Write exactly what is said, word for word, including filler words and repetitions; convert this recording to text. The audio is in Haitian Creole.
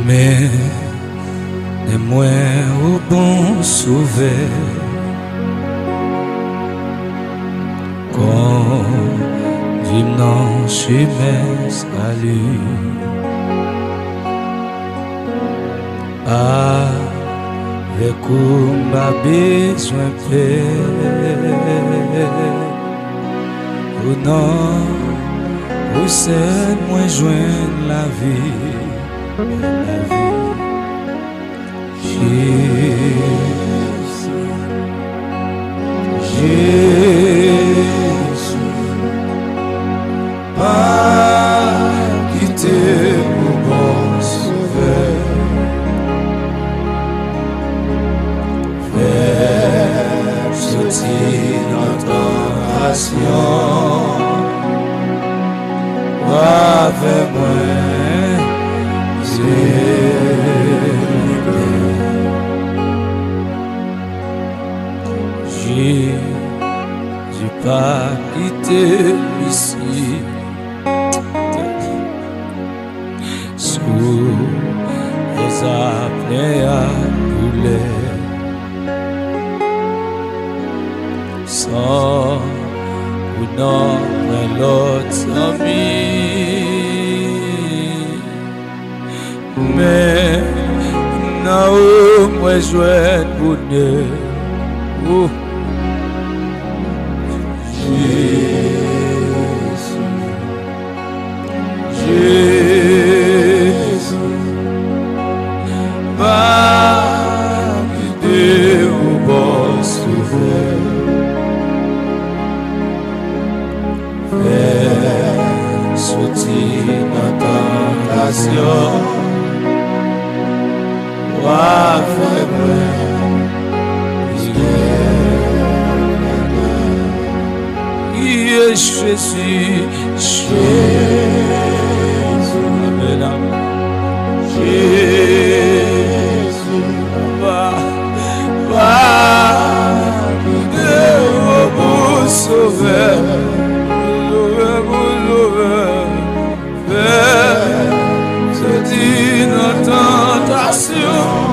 Mennen mwen, o bon Sovè, kondui m nan chemen sali. Avèk ou m pa bezwen pè. O non, ou sèl mwen jwenn lavi, lavi. Jezi, Jezi, pa kite m, o bon Sovè. Fè m soti nan tantasyon. Avè mwen, Senyè. Jezi, pa kite m isit sou lèzaplen ak doulè. San ou nan mwen lòt zanmi. Men nan ou mwen jwenn bonè. O Jezi, Jezi, pa kite m, o bon Sovè. Fè m soti nan tantasyon. Avè mwen, Senyè. Ye Jezi, Jezi, amèn, amèn. Jezi, pa, pa kite m, o bon Sovè. Sovè, bon Sovè. Fè m soti nan tantasyon.